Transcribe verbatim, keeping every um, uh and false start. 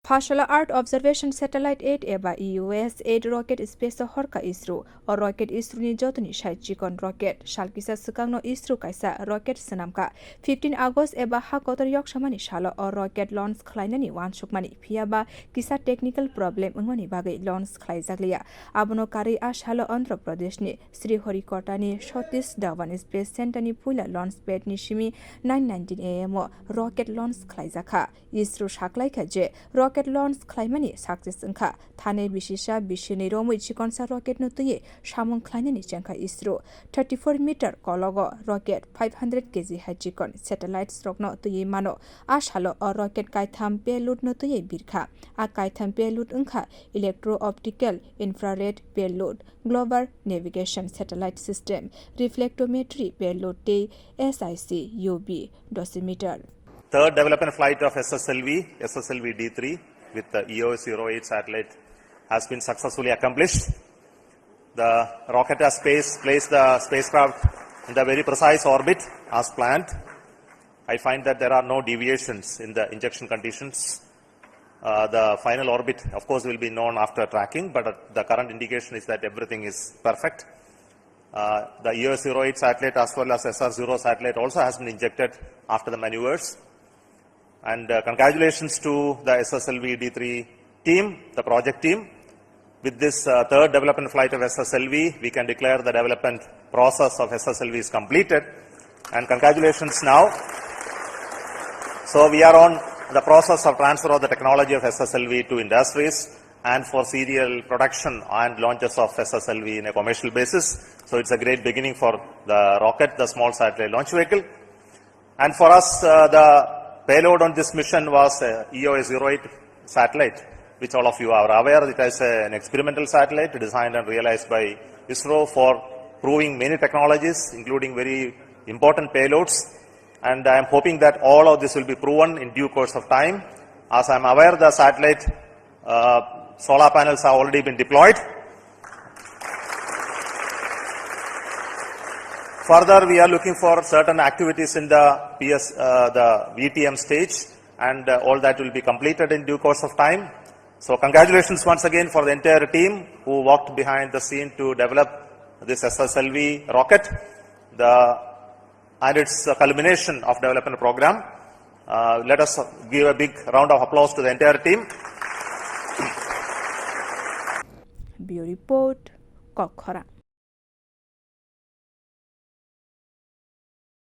Phasala Earth Observation Satellite eight eba E O S eight rocket space o horkha ISRO. O rocket ISRO ni jotoni sai chikon rocket. Sal kisa swkangno ISRO kaisa rocket swnamkha. Fifteen August eba ha kotor yoksamani salo o rocket launch khlainani uansukmani, phiyaba kisa technical problem wngmani bagwi launch khlaijakliya. Abono karwi a salo Andhra Pradesh ni Sriharikota ni Satish Dhawan Space Center ni puila launch pad ni simi nine nineteen A M o rocket launch khlaijakha. ISRO saklaikha je rocket launch khlaimani success wngkha. Thane bisisa bisinwi romwi chikonsa rocket no twiwi samung khlainani chengkha ISRO. Thirty-four meter kologo rocket five hundred K G hai chikon satellites rokno twiwi mano. A salo o rocket kaitham payload no twiwi birkha. A kaitham payload wngkha electro-optical infrared payload, global navigation satellite system, reflectometry payload tei S I C U V dosimeter. Third development flight of S S L V, S S L V D three with the E O S zero eight satellite has been successfully accomplished. The rocket has space, placed the spacecraft in the very precise orbit as planned. I find that there are no deviations in the injection conditions. Uh, the final orbit, of course, will be known after tracking, but, uh, the current indication is that everything is perfect. Uh, the E O S zero eight satellite as well as S R zero satellite also has been injected after the maneuvers. And, uh, congratulations to the S S L V D three team, the project team. With this, uh, third development flight of S S L V, we can declare the development process of S S L V is completed. And congratulations now. So we are on the process of transfer of the technology of S S L V to industries and for serial production and launches of S S L V in a commercial basis. So it's a great beginning for the rocket, the small satellite launch vehicle. And for us, uh, the payload on this mission was, uh, E O S zero eight satellite, which all of you are aware. It is an experimental satellite designed and realized by ISRO for proving many technologies, including very important payloads. And I am hoping that all of this will be proven in due course of time. As I am aware, the satellite, uh, solar panels have already been deployed. Further, we are looking for certain activities in the P S, uh, the V T M stage, and, uh, all that will be completed in due course of time. So congratulations once again for the entire team who worked behind the scene to develop this S S L V rocket. The, and its, uh, culmination of development program. Uh, let us give a big round of applause to the entire team. Bureau Report, Kokkhorang.